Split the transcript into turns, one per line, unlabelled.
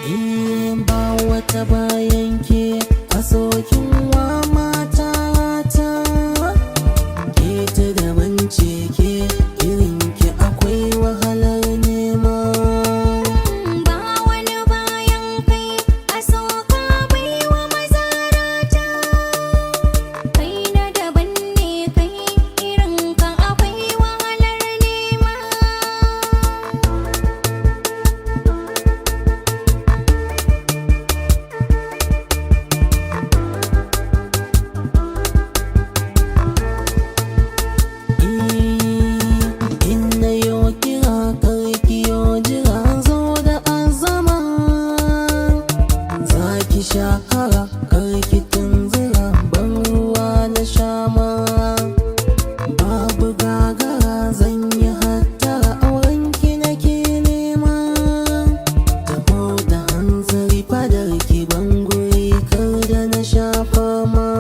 Eh, ba wata bayan ke a sokin wa mata ta, ke ta daban ce, ke irin ki akwai wahalar nema.
Ba wani bayan kai a soka baiwa mazarata. Kai na daban ne kai, irin ka akwai wahalar nema.
Eh, in na yo kira karki yo jira, zo da azama, za ki shahara, karki tunzura, ban ruwa na shama, babu gagara, zan yi hattara, auren ki nake nema, taho da hanzari fadar ki, ban guri kar da na shafa ma.